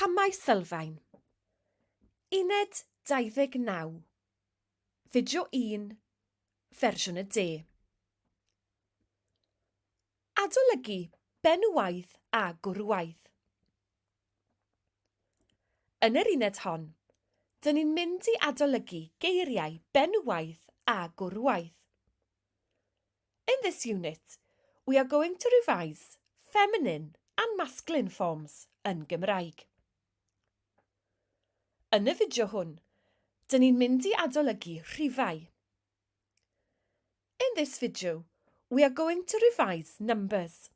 Camau Sylfaen. Uned 29. Fideo 1, fersiwn y de. Adolygu benywaidd a gwrywaidd. Yn yr uned hon, dyn ni'n mynd i adolygu geiriau benywaidd a gwrywaidd. In this unit, we are going to revise feminine and masculine forms yn Gymraeg. Yn y fideo hwn, dyn ni'n mynd i adolygu rhifau. In this video, we are going to revise numbers.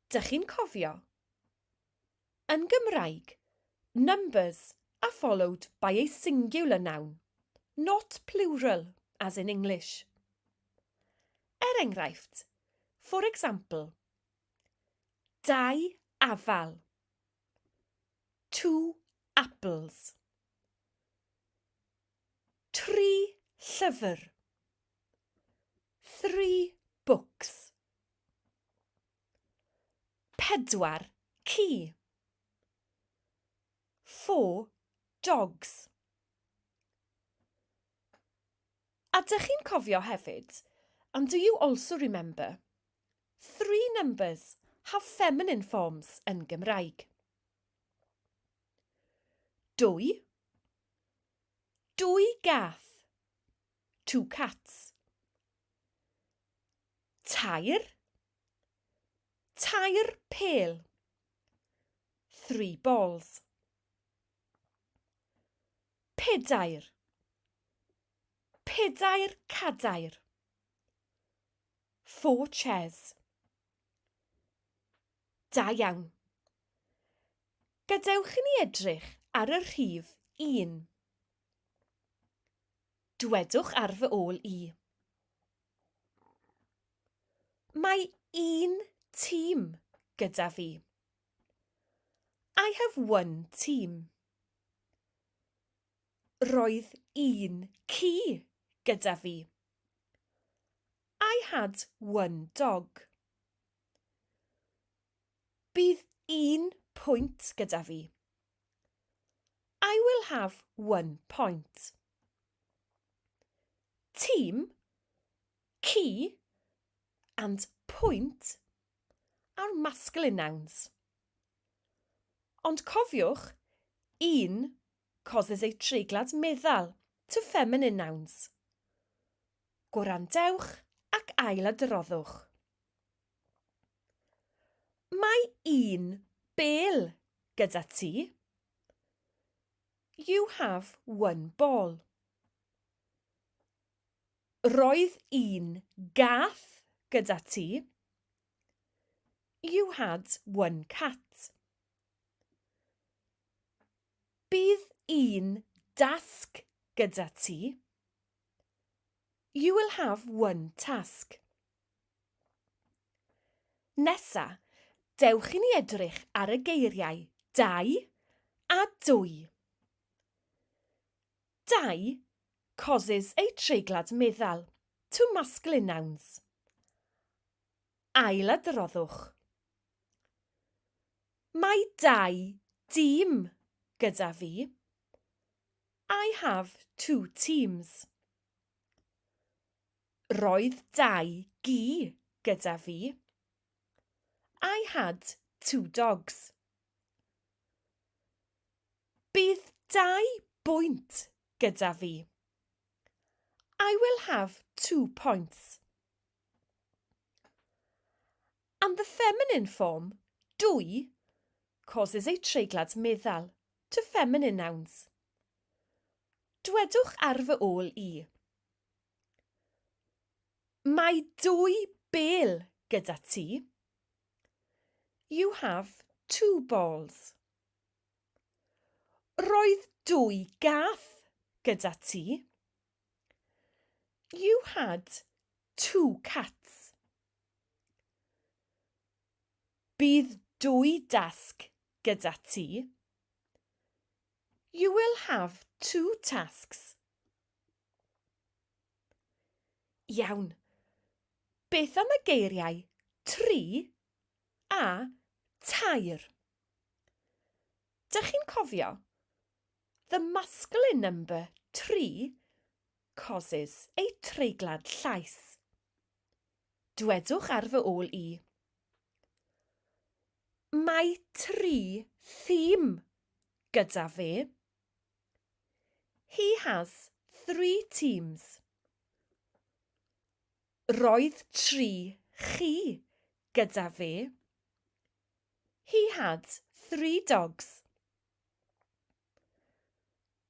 Dych chi'n cofio? Yn Gymraeg, numbers are followed by a singular noun, not plural as in English. Er enghraifft, for example, dau afal, two apples, tri llyfr, three books. Pedwar ci. Four dogs. A dych chi'n cofio hefyd, and do you also remember, three numbers have feminine forms yn Gymraeg. Dwy. Dwy gath. Two cats. Tair. Tair pêl. Three balls. Pedair. Pedair cadair. Four chairs. Da iawn. Gadewch i ni edrych ar y rhif un. Dwedwch ar fy ôl i. Mae un tîm gyda fi. I have one team. Roedd un ci gyda fi. I had one dog. Bydd un pwynt gyda fi. I will have one point. Tîm, ci and pwynt are masculine nouns. Ond cofiwch, un causes a treiglad meddal to feminine nouns. Gwrandewch ac ailadroddwch. Mae un bêl gyda ti. You have one ball. Roedd un gath gyda ti. You had one cat. Bydd un dasg gyda ti. You will have one task. Nesa, dewch i ni edrych ar y geiriau dau a dwy. Dau causes a treiglad meddal to masculine nouns. Ailadroddwch. Mae dau dîm gyda fi. I have two teams. Roedd dau gi gyda fi. I had two dogs. Bydd dau bwynt gyda fi. I will have two points. And the feminine form, dwy, causes a treiglad meddal to feminine nouns. Dwedwch ar fy ôl i. Mae dwy bêl gyda ti. You have two balls. Roedd dwy gath gyda ti. You had two cats. Bydd dwy dasg gyda ti. You will have two tasks. Iawn. Beth am y geiriau tri a tair? Dych chi'n cofio? The masculine number 3 causes a treiglad llais. Dwedwch ar fy ôl i. Mae tri thîm gyda fe. He has three teams. Roedd tri chi gyda fe. He had three dogs.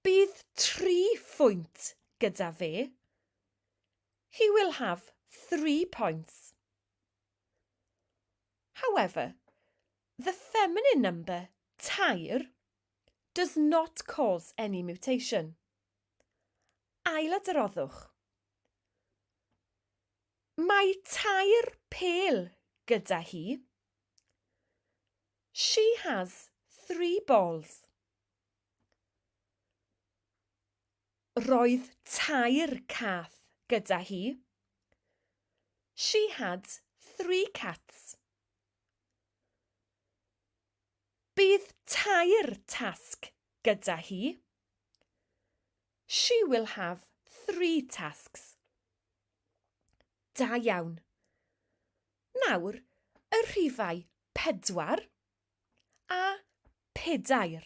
Bydd tri phwynt gyda fe. He will have three points. However, the feminine number, tair, does not cause any mutation. Ailadroddwch. Mae tair pêl gyda hi. She has three balls. Roedd tair cath gyda hi. She had three cats. Bydd tair tasg gyda hi. She will have three tasks. Da iawn. Nawr, y rhifau pedwar a pedair.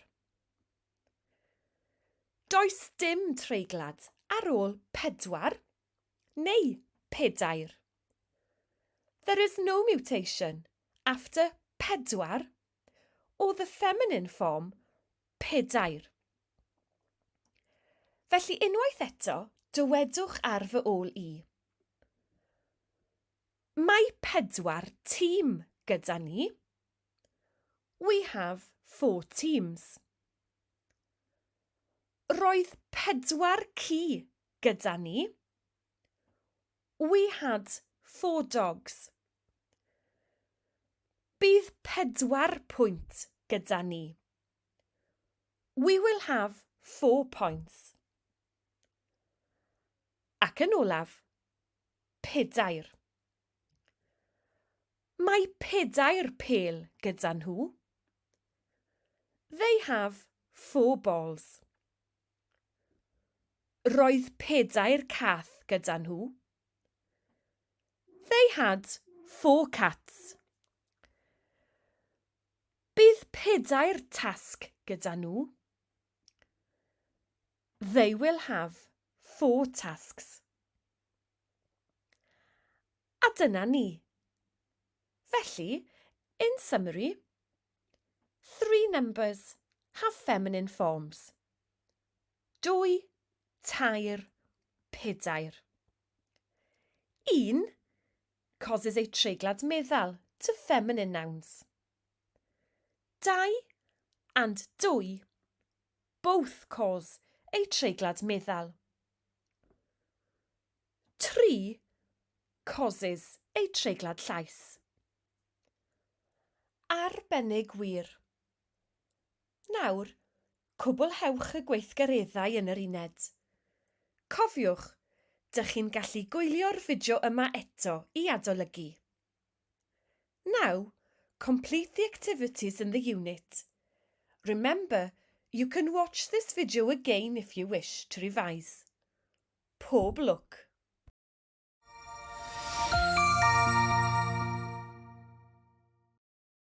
Does dim treiglad ar ôl pedwar neu pedair. There is no mutation after pedwar or the feminine form pedair. Felly unwaith eto, dywedwch ar fy ôl i. Mae pedwar tîm gyda ni. We have four teams. Roedd pedwar ci gyda ni. We had four dogs. Bydd pedwar pwynt gyda ni. We will have four points. Ac yn olaf, pedair. Mae pedair pêl gyda nhw. They have four balls. Roedd pedair cath gyda nhw. They had four cats. Bydd pedair tasg gyda nhw. They will have four tasks. A dyna ni. Felly, in summary, three numbers have feminine forms. Dwy, tair, pedair. Un causes a treiglad meddal to feminine nouns. Dau and dwy both cause a treiglad meddal. Tri causes a treiglad llais. Arbennig wir. Nawr, cwblhewch y gweithgareddau yn yr uned. Cofiwch, dych chi'n gallu gwylio'r fideo yma eto i adolygu. Now, complete the activities in the unit. Remember, you can watch this video again if you wish to revise. Pob lwc!